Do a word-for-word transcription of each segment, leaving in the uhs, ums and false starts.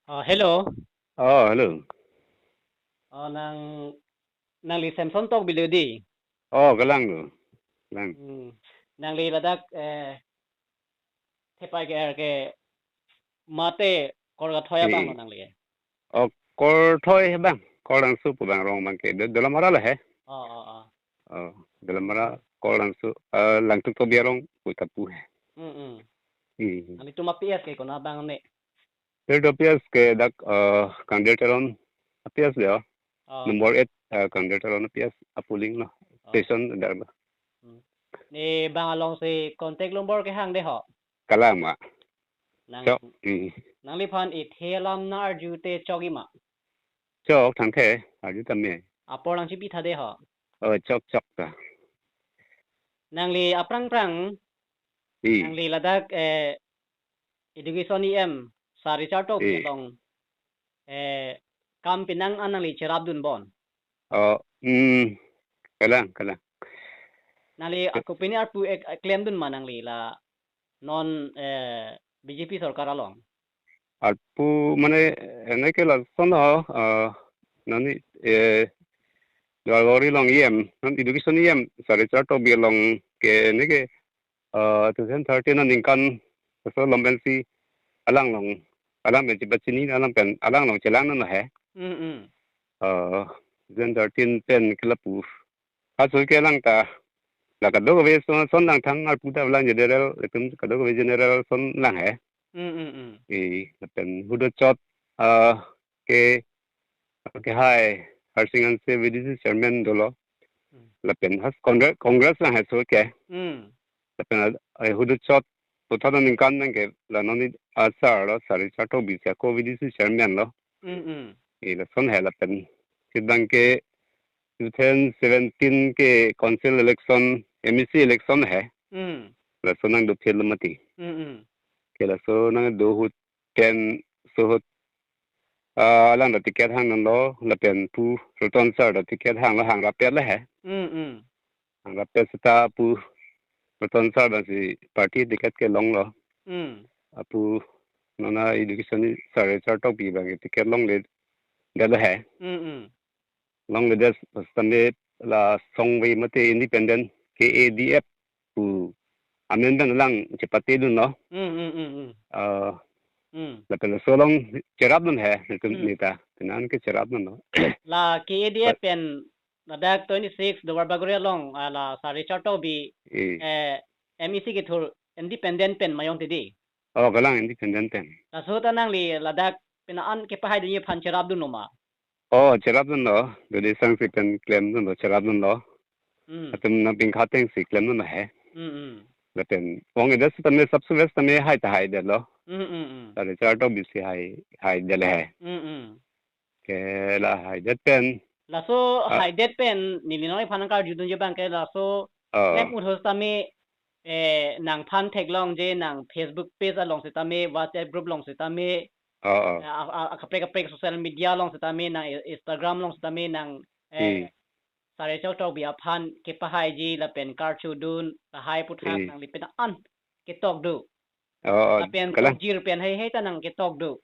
Oh, hello. Oh, hello. Oh, nang, nangli Samson Tokbi lo di? Oh, kalang lo. Kalang. Hmm. Nangli ladak, eh, thepai ke er ke mate Korkathoi abang lo nangli? Oh, Korthoi he bang. Korangso pu bang rong bang ke. Do-, Dolamara lo he. Oh, oh, oh. Oh, Dolamara Korangso, eh, Langtuk Tobi arong pu ta pu he. Hmm, hmm. Hmm. Nanglitum a-P S ke konat abang ne? Field office ke dak, eh, Kangdir Teron office dia. Oh. Number eight, eh, Kangdir Teron office a-polling lo. Oh. Station dar ba. Hmm. Ne bang alongsi contact number kehang de ho? Kalang ma. Nang, chok. Hmm. Nangliphan ithe alam nang-arju te chok-i ma? Chok thangthe, arju tame. Apor nangchipitha de ho? Oh, chok chok ta. Nangli aphrang phrang, hmm, nangli ladak, eh, Education E M, Sir Richard Tokbi, eh, along, eh, kam pinang an nangli cherapdun bon? Oh, hmm, kalang, kalang. Nangli ke- ako pini arpu ek, eh, klemdun ma nangli la non, eh, B J P sorkar along? Arpu mane, eh, neke lason ho, eh, nani, eh, Duarbagori along E M, non Education E M, Sir Richard Tokbi along ke neke, eh, two thousand thirteen aningkan, so lom pensi alang along, alang pensi pachini alang pen, alang along chelangdun he. Mm, mm. Eh, two thousand thirteen pen ke lapu. Aso ke alang ta, la kadokave son, son lang thang arpu ta lang general, itum kadokave general son lang he. Mm, mm, mm. Eh, lapen hudochot, eh, ke, ke hai, Harsing Hanse V D C chairman dolo. Mm. Lapen has Congress, Congress lang he so ke. Mm. Lapen, eh, hudochot, two thousand aningkan nang ke, la non ni asar lo, Sir Richard Tokbi si ako V D C chairman lo. Mm, mm. Eh, lason he lapen. Sibang ke two thousand seventeen ke council election, M A C election he. Mm. Laso nangdo phel mati. Mm, mm. Ke laso nangdo ahut pen so ahut, ah, alang ta ticket hangdunlo, lapen pu Roton Sir ta ticket hanglo, hangrap-et le he. Mm, mm. Hangrap-et seta pu Roton Sir abang si party ticket ke longlo. Mm. Apu nona Education Sir Richard Tokbi abang ke ticket longledet he. Mm, mm. Longledet seta me la songve mate independent K A D F pu amen pen lang chepatedunlo. Mm, mm, mm, mm. Ah, mm. Lapen laso along cherapdun he, netum, mm, neta. Penang ke cherapdunlo. La K A D F pa- pen ladak twenty-six Duarbagori along, ah, la Sir Richard Tokbi, eh, eh, M A C kethur independent pen ma jongte di? Oh, kalang independent pen. Laso ta nangli ladak penang an kepahaidunji aphan cherapdunlo ma? Oh, cherapdunlo. Dodi sangsi pen klemdunlo, cherapdunlo. Hmm. Atum nangpingkha atengsi klemdun he. Hmm, hmm. Lapen ong-edet setame sub-service tame hai ta haidetlo. Hmm, hmm, hmm. Sir Richard Tokbi si hai, haidet le he. Hmm, hmm. Ke la haidet pen. Laso, ah, haidet pen, neli nangliphan nangkarjudunji abang ke laso, ah, klem-ut ahut setame, eh, nangphan theklongji, nang Facebook page along setame, WhatsApp group along setame, ah, ah, eh, a, a, a kaprek kaprek social media along setame, nang i-, Instagram along setame, nang, eh, hmm, Sir Richard Tokbi aphan kepahaiji lapen karjudun, lahai aputhak, hmm, nangli penang an ketok do. Oh, oh, lapen kalang. Kojir pen hai hai ta nangketok do.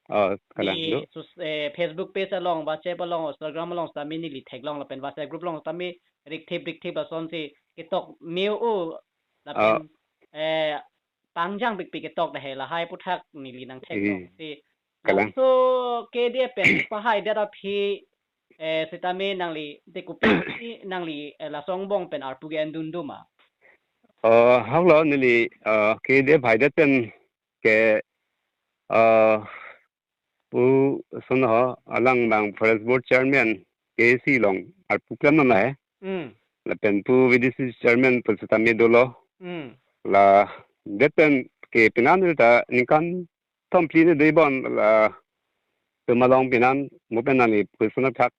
Oh, kalang. Di do. Sus-, eh, Facebook page along, WhatsApp along, Instagram along setame neli theklong lapen WhatsApp group along setame rikthip rikthip asonsi ketok me-o lapen, oh, eh, pangjang pikpik ketok ta he, lahai aputhak neli nangtheklong. Hmm. Si kalang. Laso K D F pen pahaidet aphi, eh, setame nangli te kopi nangli, eh, laso angbong pen arpu ke-endun do ma? Oh, hak lo neli, eh, K D F haidet pen ke, eh, pu son ho alang abang Forest Board Chairman K A C along arpu klemdun he. Hmm. Lapen pu V D C Chairman pu setame dolo. Hmm. La det pen ke penang ta ningkan thom phli ne dei bon latum along penang mo pen nangli personal thak,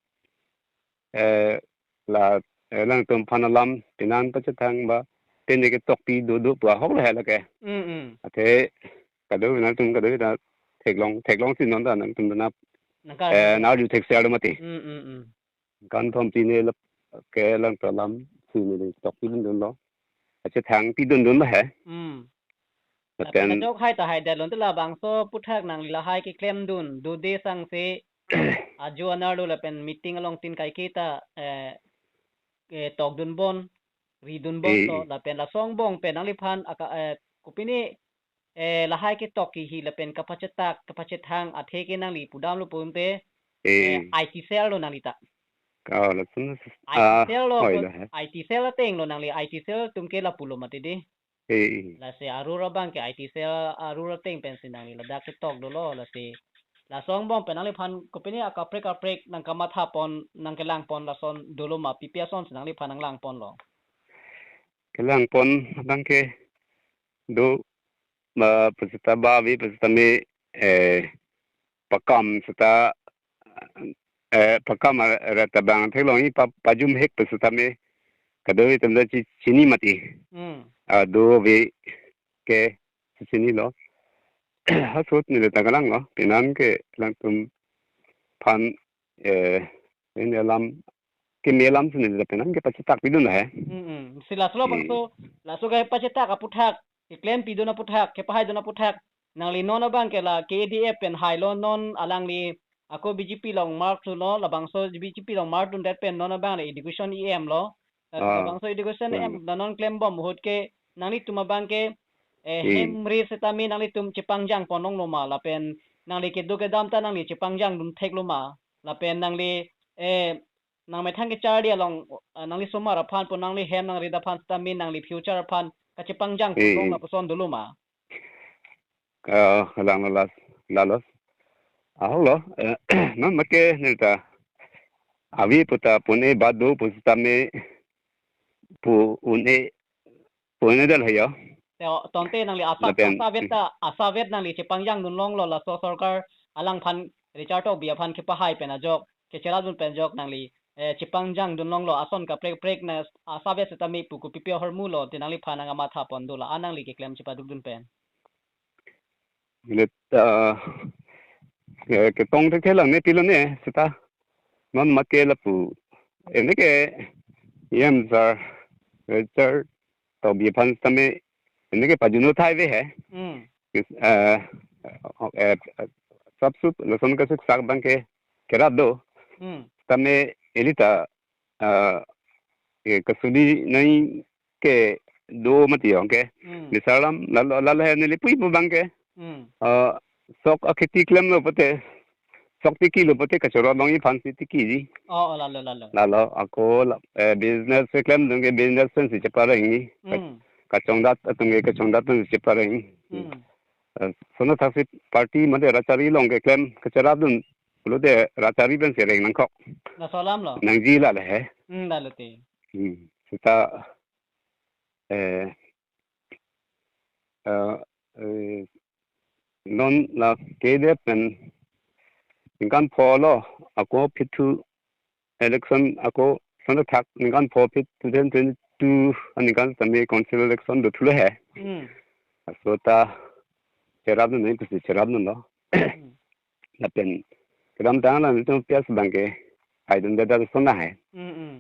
eh, la, eh, alangtum aphan alam penang pachethang ba, pen ne ketokpi dodo pu ahok le he lake. Mm, mm. Athe kado nangtum kado ta theklong, theklong si non ta nangtum ta nap, nangkar, eh, nangkarju thekser do mati. Mm, mm, mm. Ningkan thom phli ne lap ke alangtum alam si ne tokpidundunlo. Achethang pidundunlo he. Mm. Lapen lapen ajok hai ta hai dalon te labangso aputhak nangli lahai keklemdun, dode sangse ajo anerlo lapen meeting along tin kaike ta, eh, eh, tokdun bon, ridun bon, eh, to, lapen laso angbong pen nangliphan aka, eh, kopine, eh, lahai ketok kihi lapen kapachetak, kapachethang athe ke nangli pudamlo pute, eh, eh, I T cell lo nangli ta. Oh, lason, I T ah, cell lo, oi put-, lo, he. I T cell ateng lo nangli, I T cell atum ke lapulo mati di. Eh, eh. Lasi arur abang ke I T cell arur ateng pensi nangli ladak ketok dolo, lasi laso angbong pen nangliphan kopine akaprek kaprek nangkamathapon, nangkelangpon lason dolo ma, pipi asonsi nangliphan nanglangponlo? Kelangpon abang ke do, ba, pusita ba ave pusitame, eh, pakam seta, eh, pakam ra-, rata bang theklong i pa, pajum hek pusitame kadoi temda chi-, chini mati. Hmm. Ah, do ave ke chinilo. Hasut neli ta kalanglo, penang ke alangtum aphan, eh, ini alam, keme alam si neli ta penang ke pachetak pidun he. Hmm, hmm. Si laso lo, hmm, bangso, laso ke pachetak aputhak, keklem pidun aputhak, kepahaidun aputhak, nangli non abang ke la K A D F pen hailo, non alangli ako B J P along merge lo, labangso B J P along merge dundet pen non abang le education E M lo. La-, ah, labangso education, hmm, E M la non klembom ahut ke nanglitum abang ke, eh, hmm, hem re setame nanglitum chepangjang ponlonglo ma, lapen nangli kedo kedam ta nangli chepangjang dun theklo ma, lapen nangli, eh, nangmethang kecharli along, eh, nangli somar aphan pu nangli hem nangrit aphan setame nangli future aphan kachepangjang, eh, ponlong lapuson dolo ma? Ah, lang las, lalos. Ahok lo, eh, non mate neta avi puta pune badu pusitame pu une, pu une dal hayo. Teo, tonte nangli asa, lapen asavet ta, asavet nangli chepangjang dunlonglo laso sorkar alangphan Richard Tokbi aphan kepahai pen ajok, kecherap dun pen ajok nangli, eh, chepangjang dunlonglo ason kaprek prek na asavet setame pu kopipi ahormu lo te nangliphan nangkamathapon dola, a nangli keklem chepaduk dun pen? Let, ah, ke, ketong te kelang ne pilo ne seta. Non mate lapu. Ini ke E M sir, Richard Tokbi aphan setame ini ke pajunu thai ve he. Hmm. Kis-, eh, eh, sapsup lason kasuksak abang ke kerap do. Hmm. Setame ili ta, eh, eh, kasuli nai ke do mati ong ke. Hmm. Misalam lalo, lalo he neli pui pu abang ke. Hmm. Eh, sok akheti klemlo pute, sok tikilo pute kachoro abang iphan si tikiji. Oh, oh, lalo, lalo. Lalo, ako la, eh, business klemdun ke business pensi chepareng ni. Ka-, hmm, kachongdat atum ke kachongdat pensi chepareng. Hmm. Eh, sono thaksi party mate rachari along keklem kacherap dun pulote rachari pensi reng nangkok. Laso alam lo. Nangji lale he. Hmm, lalo te. Hmm. Seta, eh, eh, eh, non la K D F pen ningkan pho lo, ako phithu election ako sono thak ningkan pho phit two thousand twenty-two aningkan setame council election dothulo he. Hmm. Laso ta cherap dun nai pusi cherap dunlo. Hmm. Lapen kedamtang la nelitum P S abang ke haidun dada sona he. Hmm, hmm.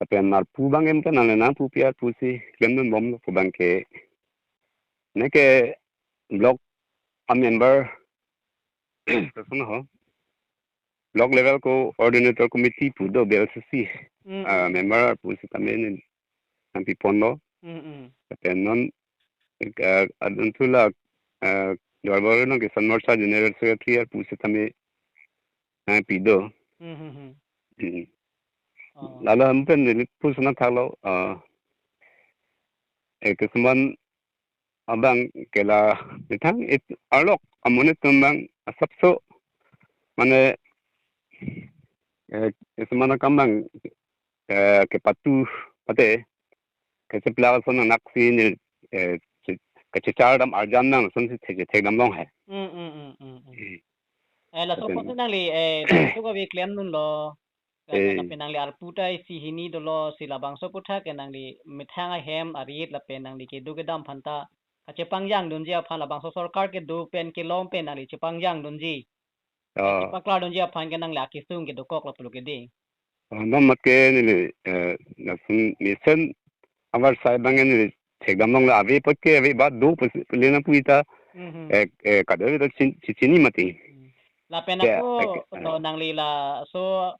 Lapen arpu abang em ta nang nang pupi arpu si klemdun bomlo pu abang ke, neke block a member, personal ho, block level coordinator committee pu do, B L C C, mm, ah, mm, member pu setame nangpiponlo. Mm, mm. Lapen non, eh, adun thu la, eh, Duarbagori along Kisan Morcha General Secretary pu setame nangpi do. Mm, mm, mm. Mm. Oh. Lalo hem pen neli pu sana thalo, ah, eh, kisuman abang ke la methang it arlok amonit atum abang asapso mane, eh, kisuman akam abang, eh, kepatu pate kacheplak ason anak si neli, eh, che-, kachechar dam arjan nang ason si thek thek damlong he. Mm, mm, mm, mm, mm. Mm. Eh, laso, lapen apotsi nangli, eh, bangso kave klemdunlo. Eh. Lapen nangli arpu ta isi hini dolo, si labangso aphuthak ke nangli methang ahem arit lapen nangli kedo kedam aphanta kachepangjang dunji aphan labangso sorkar kedo pen kelong pen nangli chepangjang dunji. Ah. Chepaklar dunji aphan ke nangli akesung kedokok lapulo ke dei. Ah, non mate neli, eh, lason mesen avarsai abang neli thekdam longle, ave apot ke ave, ba do pus-, pule nangpu ta, Mhm. eh, eh, kadokave ta chin-, chi-, chini mati. Hmm. Lapen Te, ako, eh, to eh. nangli laso,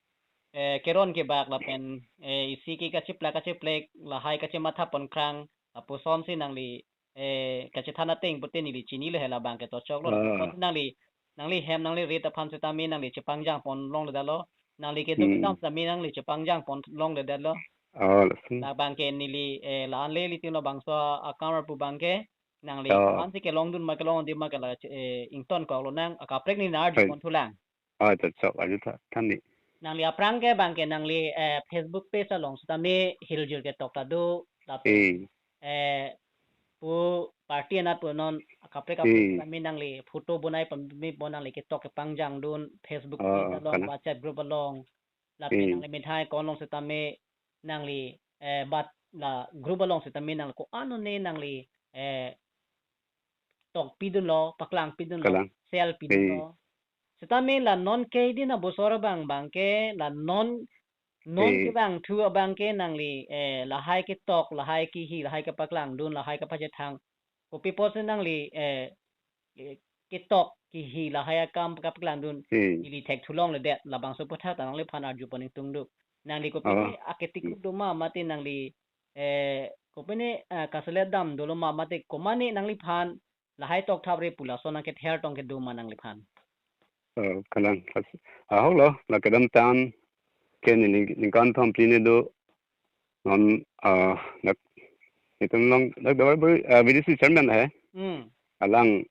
eh, keron kebak lapen, eh, isi ke kachiplak kachiplek, lahai kachematha pon krang, lapuson si nangli, eh, kachethan ateng pute neli chinilo he labang ke to choklo. Ah. Nangli, nangli hem, nangli rit aphan sitame nangli chepangjang pon longledetlo. Nangli kedo Hmm. kedam sitame nangli chepangjang pon longledetlo. Oh, lason. Labang ke neli, eh, la-an le litin lo bangso akam arpu abang ke, nangli Oh. ko-an si kelongdun ma kelongdun ma ke la, eh, ingtonkoklo nang, akaprek neli nang arju Hai. pon thulang. Oh, to chok, arju tha, than ni. Nangli aphrang ke abang ke nangli, eh, Facebook page along sitame hiljur ketok ta do, lapen, Eh. eh, pu party anat pu non akaprek kaprek Eh. sitame nangli photo bonai pon mi pon nangli ketok kepangjang dun Facebook Oh, page oh, along, kalang. WhatsApp group along, lapen Eh. nangli methai ko-an along sitame nangli, eh, bat la group along sitame nangli ko-an one nangli, eh, tokpidunlo, paklangpidunlo, Kalang. share pidunlo. Eh. Sitame la non ke din abosor abang abang ke, la non, non Eh. kevangthu abang ke nangli, eh, lahai ketok, lahai kehi, lahai kepaklangdun, lahai kepachethang. Kopi apotsi nangli, eh, eh, ketok kehi lahai akam kapaklangdun Hmm. ili thekthulongledet labangso aputhak ta nangliphan arju pon ingtungduk. Nangli kopi Oh. ne aketikuk Hmm. do ma mate nangli, eh, kopi ne, eh, kaselet dam dolo ma mate komatne nangliphan lahai tokthapre pu lason nangkether tong kedo ma nangliphan. Oh, kalang. As-, ahoklo, la kedamtang ke neli ning-, ningkan thom phli ne do non, ah, nak, itum long, nak dabar bu, ah, V D C chairman he. Hmm. Alang,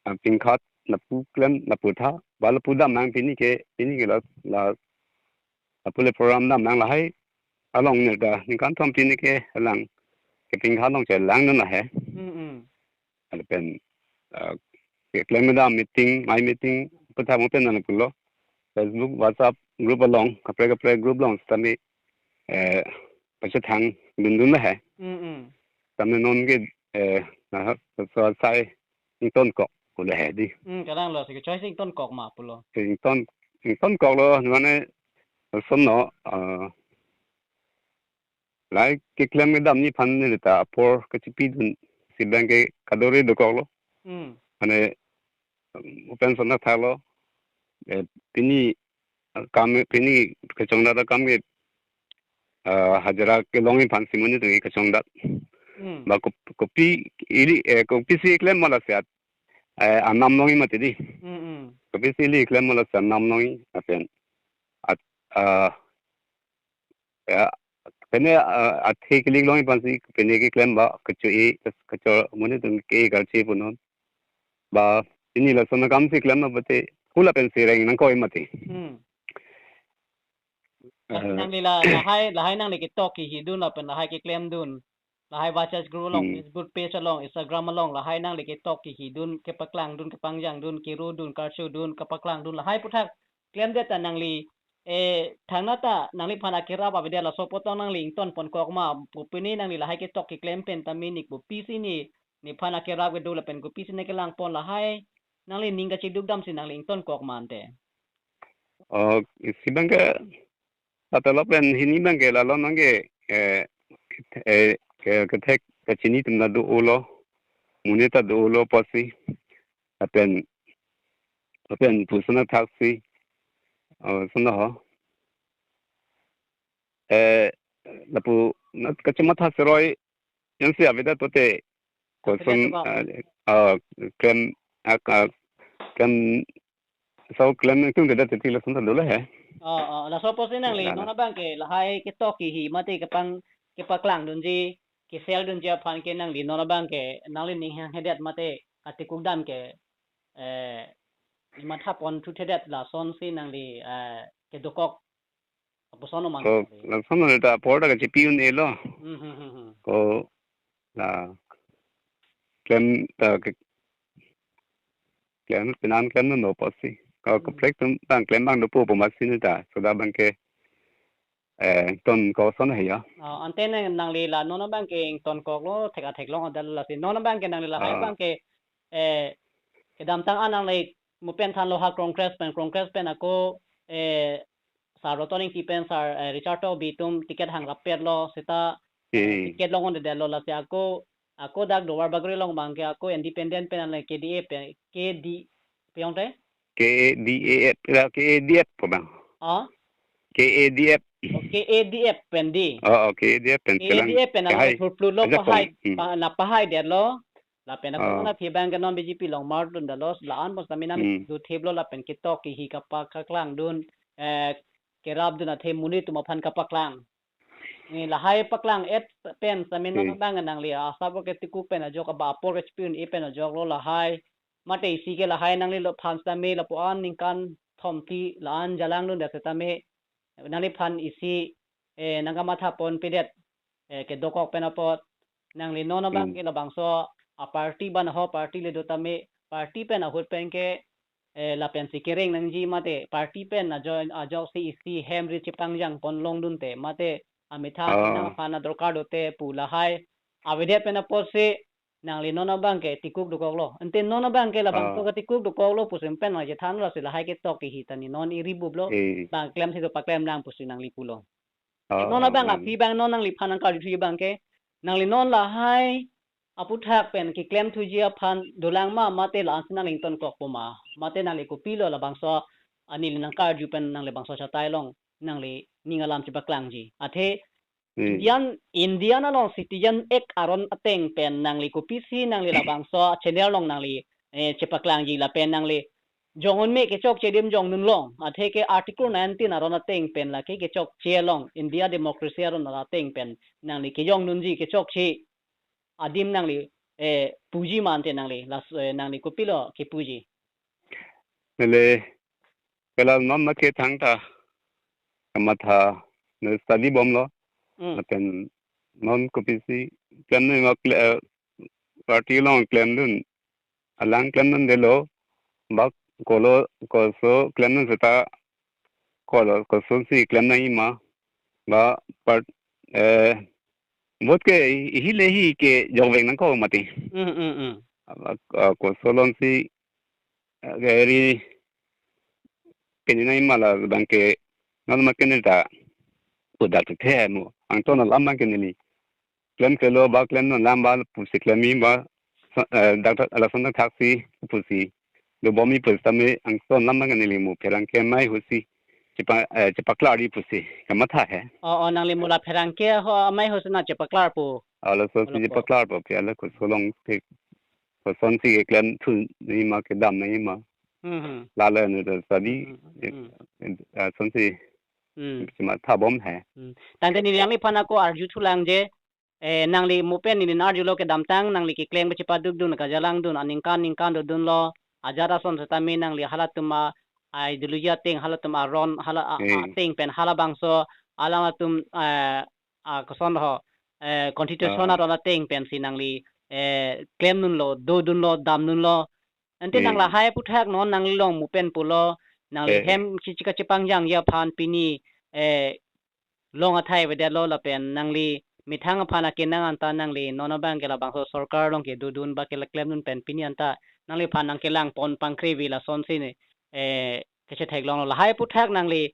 ah, pingkhat lapu klem, lapu tha, ba lapu dam nang pini ke, pini ke la, la, lapu le program dam nang lahai. Along ne ta, ningkan thom phli ne ke, alang, ke pingkhat along chelangdun he. Hmm, hmm. Lapen, ah, keklem kedam meeting, mai meeting, aputhak mo pen nang pulo. Facebook, WhatsApp group along, kaprek kaprek group along sitame, eh, pachethang dundun he. Mm, mm. Sitame non ke, eh, na, so sai ingtonkok pulo he di. Mm, kalang lo, si kechoi si ingtonkok ma pulo. Ington, ingtonkoklo, mane, lason no, ah, lahai keklem kedam nephan neli ta apor kachepidun si abang ke kadokave dokoklo. Hmm. Mane, um, open son thaklo. Eh, pini, uh, kam, pini kachongdat akam ke, uh, hajira kelong nephan si monit atum ke kachongdat. Hmm. Ba kop-, kopi ili, eh, kopisi klem ma lasi at, eh, anam longji mati di. Hmm, hmm. Kopisi ili klem ma lasi anam longji, lapen at, uh, ya, pine, ah, athe kelik longji aphansi pine keklem ba kecho-i, kecho monit atum ke karche punon. Ba pini lason akam si klem ba pute hula pen si reng nangkoi mati. Hmm. Lapen Eh. nangli la, lahai, lahai nangli ketok kehidun lapen lahai keklemdun. Lahai WhatsApp group along, Hmm. Facebook page along, Instagram along, lahai nangli ketok kehidun, kepaklangdun, kepangjangdun, kerudun, karchudun, kepaklangdun, lahai aputhak klemdet ta nangli, eh, thangnat ta nangliphan akerap avedet, laso apot tong nangli ington ponkok ma pu pine nangli lahai ketok keklem pen tame ne kopisi ne, nephan akerap kedo lapen kopisi ne kelang pon lahai nangli ning kachiduk damsi nangli ingtonkok ma ante. Oh, isi abang ke, atalo pen hini abang ke lalo nang ke, eh, eh, ke, kethek kachini atum ta do-olo, monit ta do-olo pusi, lapen, lapen pu sona thaksi, oh, sona ho. Eh, lapu, na kachematha seroi, jongsi avedet pute, koson, avedet ko. Ah, ah, klem, ah, ah, klem, so klem ingtungdedet titi lason ta dolo he. Oh, oh, laso apotsi nangli, la, la. Non abang ke, lahai ketok kehi mate kepang, kepaklangdunji, keseldunji aphan ke nangli, non abang ke, nangli ning hanghedet mate, katikuk dam ke, eh, nematha ponthuthedet lasonsi nangli, eh, kedokok. Lapuson oman. Ko, lason ta apor ta kachepi un-elo. Hmm, hmm, hmm, hmm. Ko, la, klem ta ke, klem, penan klemnon pusi. Ko, hmm, kaprek atum abang klem abang dopo pu masi ne ta. Soda abang ke, eh, ingtonkok ason he ya. Oh, ante ne nangli la non abang ke ingtonkoklo, thek athek long adal lasi. Non abang ke nangli lahai, ah, abang ke, eh, kedamtang an nangli mo pen thanlo ha Congress pen, Congress pen ako, eh, Sar Roton Engti pen Sar, eh, Richard Tokbi atum ticket hangrap petlo, seta Eh, ticket longdedetlo, lasi ako, ako dak Duarbagori along abangke ako independent pen, ale K D A pen, K D, piyong te? K A D A F, la K A D F ko bang. Ah? K A D F. Oh, K A D F pen di. Oh, oh, K A D F pen K A D F pen, selang, ale, pahai. Thurplut lo, ajak pahai, pong. Hmm. Pa-, la pahaidetlo. Lapen ako, oh, nang aphi abangke non B J P along mardundetlo, la-an bos taminam, hmm, dothiplo lapen ketok kehi kapaklang dun, eh, kerapdun athe monit atum aphan kapaklang. Ni lahai paklang-et pen sitame, hmm, non abang nangli asap ke tikuk pen ajok, aba apor ke chipi un-e pen ajoklo lahai. Mate isi ke lahai nangliphan sitame lapu-an ningkan thomkre la-an jalang dundet sitame nangliphan isi, eh, nangkamatha ponpedet, eh, kedokok pen apot. Nangli non abang, hmm, ke labangso a-party ban ho, party le do tame, party pen ahut pen ke, eh, lapensi kereng nangji mate, party pen ajo-, ajoksi isi hem rit chepangjang pon longdun te mate, amethang, ah, nangphan adorkar do te pu lahai avedet pen apotsi nangli non abangke tikuk dokoklo. Ante non abangke labangso, ah, ke tikuk dokoklo pusi pen nangchethan, lasi lahai ketok kehi ta ni non eri buplo. Eh. Bang klemsi do paklem nang pusi nangli pulo. Ah, non abang, ah, aphi abang non nangliphan nangkarjuthuji abangke, nangli non lahai aphuthak pen keklem thuji aphan dolang ma, mate la-ansi nangli ingtonkokpo ma, mate nangli kopilo labangso, ah, neli nangkarju pen nangli bangso chatai along nangli ning alam chepaklangji? Athe, hmm, Indian, Indian along Citizen Act aron ateng pen nangli kopisi nangli labangso channel along nangli, eh, chepaklangji lapen nangli jong un me kechokche adim jongdunlong, athe ke Article nineteen aron ateng pen lake kechokche along, India democracy aron ateng pen nangli kejongdunji kechokche adim nangli, eh, puji mante nangli, las-, eh, nangli kopilo kepuji? Neli, kela non ma ke thangta kamatha, ne study bomlo. Hmm. Lapen non kopisi klemdun ma kle-, eh, party along klemdun, alang klemdundetlo, bak kolo koso klemdun seta, kolo kosonsi klem nangji ma, ba part, eh, vote ke ihi le hi kejokvek nangkok mati. Hmm, hmm, hmm. Aba, ah, koso alongsi, ah, gari kene nangji ma, la abangke non ma kene ta udak te mo. Angton alam abangke neli klemklelo, ba klemdun alam ba pusi klemji ba, sa-, eh, dak ta lason thaksi pusi dobomji pusitame angton alam abangke neli mo pherangke amei ahutsi chepa-, eh, chepaklarji pusi kamatha he. Oh, oh, nangli mo la pherangke ho amei ahutsi nangchepaklarpo. Ah, lasonsi, olo po, chepaklarpo, pia la koso alongsi, kosonsi keklem thunangji ma, kedam nangji ma. Hmm, hmm. Lale ne ta study, hmm, hmm, eh, eh, ah, sonsi, hmm, chematha bom he. Hmm. Tangte neli nangliphan ako arjuthulang je, eh, nangli mo pen neli arjulo kedamtang nangli keklem chepadukdun, kajalangdun, aningkan ningkan dodunlo, ajat ason setame nangli halatum a-ideology ateng, halatum aron, hala a-, eh, ateng pen, halabangso alanglitum, eh, a koson ho, eh, constitution, ah, aron ateng pensi nangli, eh, klemdunlo, dodunlo, damdunlo. Ante, eh, nang lahai aphuthak non nangli along mo pen pulo, nangli, eh, hem chichika chepangjangji aphan pini, eh, long athai avedetlo lapen nangli methang aphan akenang anta nangli non abangke labangso sorkar along kedodun ba kele-, klemdun pen pini anta nangliphan nangkelang pon pangkrevi lasonsi ne, eh, kachetheklonglo. Lahai aphuthak nangli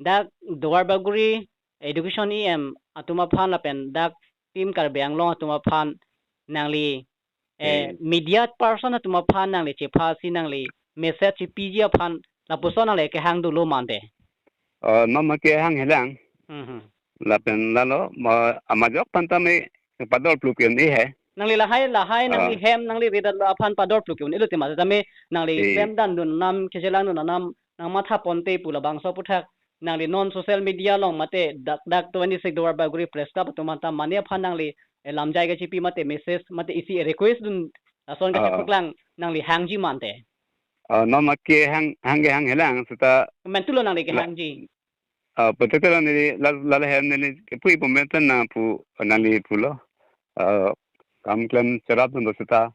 dak Duarbagori Education E M atum aphan lapen dak Team Karbi Anglong atum aphan nangli, eh, hmm, media person atum aphan nangli chephasi nangli message chepiji aphan lapuson nangli kehang dolo mante? Oh, non ma kehang helang. Mhm. Lapen lalo, ma, amajok aphan tame pador plup ke un-e he. Nangli lahai, lahai, ah, nangli hem, nangli ridetlo aphan pador plup ke un-elo tema tame nangli, eh, klem dandun nam, kejelang dun nam, nangmatha ponte pu labangso aphuthak nangli non social media along mate dak, dak twenty-six Duarbagori Press Club atum anta mane aphan nangli, eh, lamjai kachipi mate message mate isi request dun lason, ah, kachepaklang nangli hangji mante? Ah, non ma kehang, hang kehang helang seta. Mentulo nangli la-, kehangji? Ah, betul neli lal-, lale hem neli kepui pemeten na pu nangli pulo. Ah, kam klem cherapdunlo seta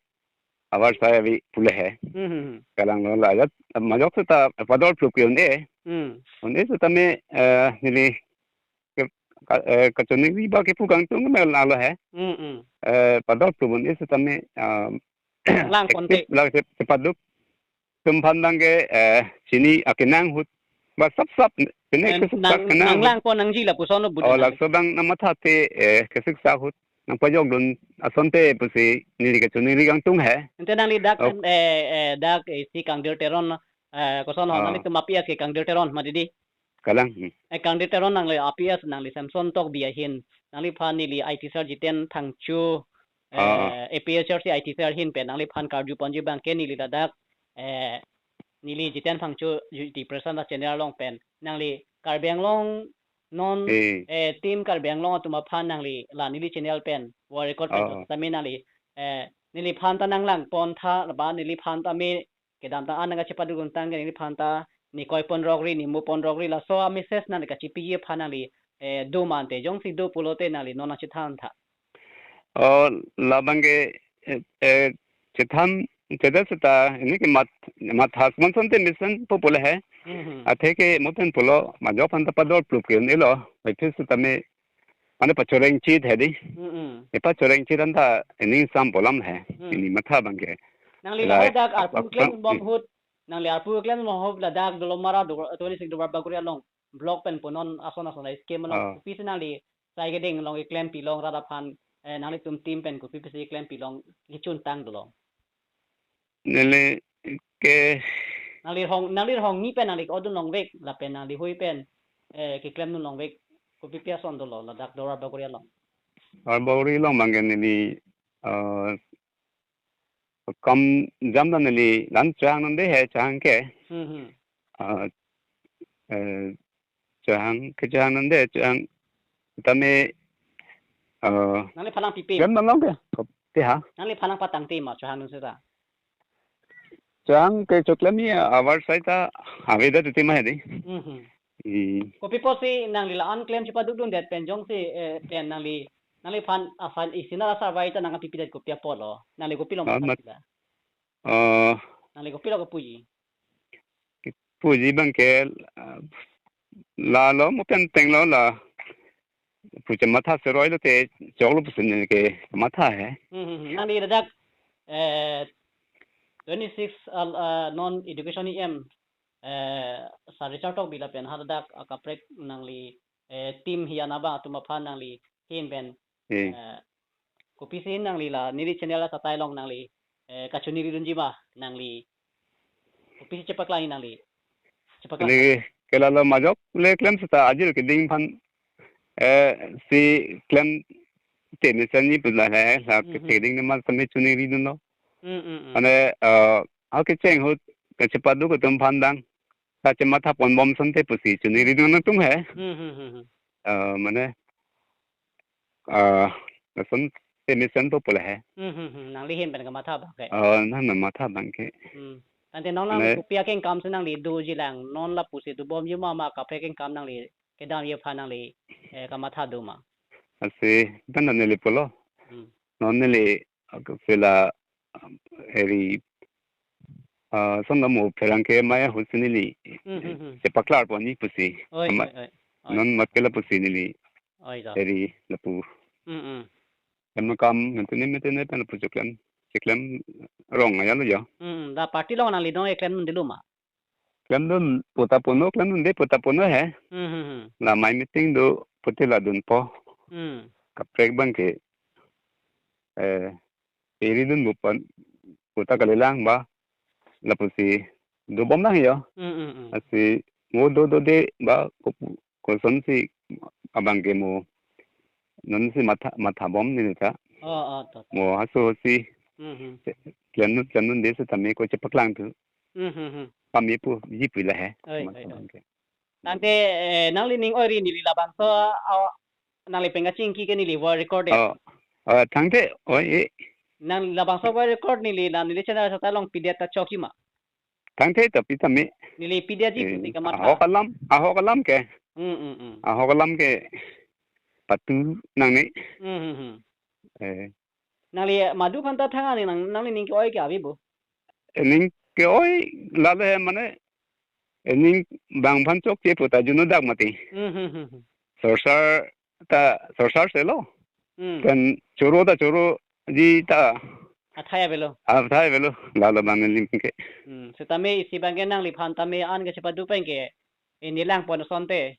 abar saya vi pule he. Hmm, hmm, hmm. Kalanglo la ajat majok seta pador plup ke un-e. Hmm. Un-e setame, eh, neli ke, ka, eh, kachoningri ba kepu kangtung me lalo he. Hmm, hmm. Eh, pador plup un-e setame, ah, lang konte. Lang se, sepaduk. Tumphan abangke, eh, chini akenang ahut Ba sap sap, pine Eh, kesik nang, sak kenang. Nang lang ko nangji lapuson lo budi Oh, nang. Laso abang nangmatha te, eh, kesik sak ahut nangpajok dun asonte pusi neli kachiningri kangtung he. Ante nangli dak, Oh. eh, eh, dak, eh, si Kangdir Teron, eh, koson ho, Ah. nanglitum a P S ke Kangdir Teron mati di. Kalang. Hmm. Eh, Kangdir Teron nangli a P S nangli Samson Tokbi ahin. Nangliphan neli I T sir Jiten Phangcho, Ah, ah. eh, A P S R C I T sir ahin pen nangliphan karju ponji abangke neli ladak, eh, neli Jiten Phangcho J T Prasad a channel along pen nangli Karbi Anglong non, Eh. eh, team Karbi Anglong atum aphan nangli la neli channel pen voice record pen Ah, ah. sami nangli, eh, neliphan ta nanglang pon tha, ba neliphan ta me kedamtang an nangkachepaduk dun tangte neliphan ta ne koi pon rokri, ne mu pon rokri, laso a message nangli kachipiji aphan nangli, eh, do mante, jongsi do pulote nangli non nangchethan tha. Oh, labangke, eh, eh, chethan, cheda seta, ini ke mat, mat has monson te mission po pule he. Hmm, hmm. Athe ke mo pen pulo, majok aphan ta pador plup ke un-elo, pai phis seta me, mane pachoreng chit he di. Hmm, hmm. E pachoreng chit anta ining sam polam he, Hmm. ini matha abangke. Nangli La, ladak arpu ak-, klem ak-, bom hmm. hut, nangli arpu klem bom hut ladak Dolamara do, twenty-six Duarbagori along block pen punon ason ason la scheme along. Ah. Pisi nangli sai keding along keklem pilong rat aphan, eh, nanglitum team pen kopi pisi keklem pilong kechun tang dolo. Neli ke Nangli hong, nangli hong ni pen nangli odun longvek, lapen nangli hui pen, eh, keklem dun longvek, kopi pi ason dolo, ladak Duarbagori along. Duarbagori along abangke neli, eh, kam jam dan neli lan chang nonde he chang ke. Hmm, hmm. Ah, eh, chang ke chang nonde chang tame, ah, Nangliphan nangpipe. Jam dan long ke. Te ha. Nangliphan nangpatangte ma chang nun seta. Chang ke choklem ni avar sai ta aveda tuti ma he di. Hmm, hmm. Hmm. Kopi pusi nangli la-an klem chepaduk dundet pen jongsi, eh, pen nangli, nangliphan aphan isi nang la survey ta nangpipedet kopi apotlo. Nangli kopilo Ah, mat- matha sila. Ah. Nangli kopilo kepuji. Kepuji abangke, ah, lalo mo pen tenglo la. Pu chematha seroi lote choklo pusi neli kematha he. Hmm, hmm, hmm. Nangli ladak, eh, twenty-six al, ah, non education E M, eh, Sir Richard Tokbi lapen ha ladak akaprek nangli, eh, team hiyan abang atum aphan nangli hin pen, Eh. eh, kopisi nangli la neli channel asatai along nangli, eh, kachiningri dunji ma nangli. Kopisi chepaklang nangli. Chepaklang. Neli ke lalo majok le klem seta ajir keding aphan, eh, si klem te mesen ni pula he, la Mhm. keding ni ma sami chiningri dunlo. Mm, mm, mm. Mane, eh, ha kecheng ahut kachepaduk atum aphan dang kachematha pon bom asonte pusi chiningri dun nangtum he. Hmm, hmm, hmm, hmm. Eh, mane, eh, lason te mesen to pule he. Hmm, hmm, hmm. Nangli hin pen kamatha abangke. Eh, nang nangmatha abangke. Hmm. Tangte non nang Mane kopi akengkam si nangli doji lang, non lapusi dobomji ma ma kaprek akengkam nangli kedamji aphan nangli, eh, kamatha do ma. Lasi, pen neli pulo. Hmm. Non neli, ah, sila, ah, eri, ah, son la mo pherangke maya ahut si neli, Hmm, hmm, hmm. chepaklar ponji pusi. Oi, Ama-, oi, oi. Oi. Non mat ke lapusi neli. Oi, to. Eri lapu. Hmm, hmm. Em kam, nang tuni metene pen lapu choklem. Choklem rong aya lo jo. Hmm, hmm. La party along nangli non keklem dun dilo ma. Klem dun puta puno, klem dunde puta puno he. Hmm, hmm, hmm. La mai meeting do puti la dunpo. Hmm. Kaprek abangke, eh, eri dun bupan puta kalilang ba. Lapusi dobom lang yo. Hmm, hmm, hmm. Lasi mo do dode ba ko-, kosonsi abangke mo nonsi matha, matha bom neli ta. Oh, oh, to, to. Mo haso si Hmm, hmm. klem dun, klem dunde setame ko chepaklangthu. Hmm, hmm, hmm. Kami puji pu la he. Oi, Mas oi, oi. Abangke. Tangte, eh, nanglining oiri neli labangso, ah, nangli pen kachingki ke neli voice record ya. Oh. Oh, tangte, oi, eh. Nang labangso voice record neli, nang neli channel asatai along pidet ta chokji ma. Tangte ta pi tame. Neli pidet ji Eh, pusi kamatha. Ahok alam, ahok alam ke. Hmm, hmm, hmm. Ahok alam ke patu nangne. Hmm, hmm, hmm. Eh. Nangli madu aphan ta thang ani nang, nanglining ke-oi ke ave bo. Ening ke-oi lale he mane ening bang aphan chokche puta juno dak mati. Hmm, hmm, hmm, hmm. Sorsar ta sorsar selo. Hmm. Pen choro ta choroji ta. Athai avelo. Athai avelo. Lalo bang ling ke. Hmm. Setame isi abangke nangliphan tame an ke chepaduk pen ke. ini lang pon asonte.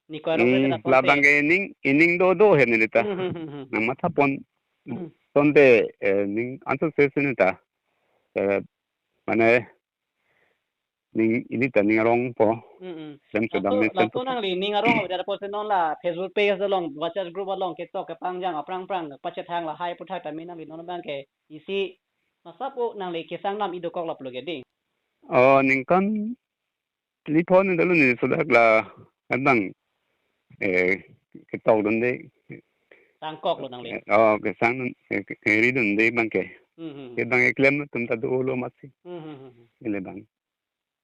Ni ko arong Hmm, pon asonte. Labang ke ining, ining do do he neli ta. Hmm, hmm, hmm, hmm. Nang matha pon Hmm. asonte, eh, ning anso se sini ta. Eh, mane ning ili ta ning arong po. Hmm, hmm. Dem Laso, sedam ni laso nangli ning arong avedet apotsi non la Facebook page along, WhatsApp group along ketok kepangjang aphrang phrang pachethang lahai aputhak tame nangli non abang ke isi masa pu nangli kesang nam idokok lap lo ke dei. Oh, ningkan li pon dalo ni sudah la abang, eh, ketok dun dei. Sangkok lo nangli. Eh, oh, kesang dun, eh, ke- ri dun dei abang ke. Hmm, hmm, hmm. Ke abang eklem atum ta do lo masi. Hmm, hmm, hmm, hmm. Ili abang.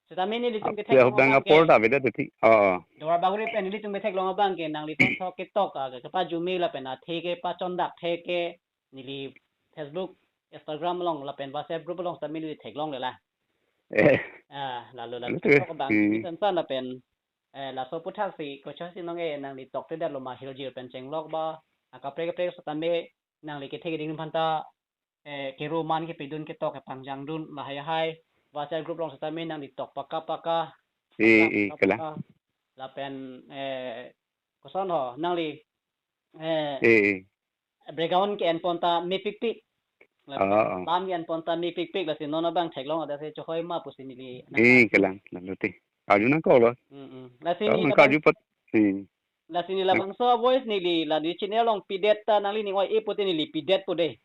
Setame nelitum Ap- ketheklong ya abang abang apor ke. ta avedet ti. Oh. Duarbagori pen nelitum ketheklong abang ke nangli tong thok ketok a kepajume lapen athe kepachondak the ke neli Facebook, Instagram along lapen WhatsApp group along setame neli theklongle la. Eh. Ah, lalo la Lalo ketok tu, abang hmm. ni san san lapen, eh, laso aputhak si kochasi nong e nangli tokte det lo ma hiljir pen chenglok ba. Ah, kaprek kaprek setame nangli kethe keding aphanta, eh, keroman kepidun ketok kepangjang dun lahai hai. WhatsApp group along setame nangli tok paka paka. Eh, Paka, eh, paka, kela. paka. Lapen, eh, koson ho nangli, eh, Eh, eh. Bregaon ke-en pon ta mepikpik. Oh, oh. Bam ke-en pon ta mepikpik lasi non abang theklong adet si chohoi ma pusi neli nang Eh, karju. Kelang, lalu ti. Karju nangkok lo. Mm, mm. Lasi Oh, neli karju pat. Hmm. Lasi neli labangso voice neli la neli channel along pidet ta nangli ning oi-e pute neli pidet pu dei.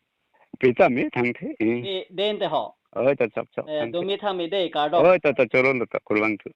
Pita me thangthe. Eh. Dei, dei ante ho. Oh, ta chok chok. Eh, Thangthe. Domi thang me dei kardom. Oh, ta ta choro lo ta kurvangthu.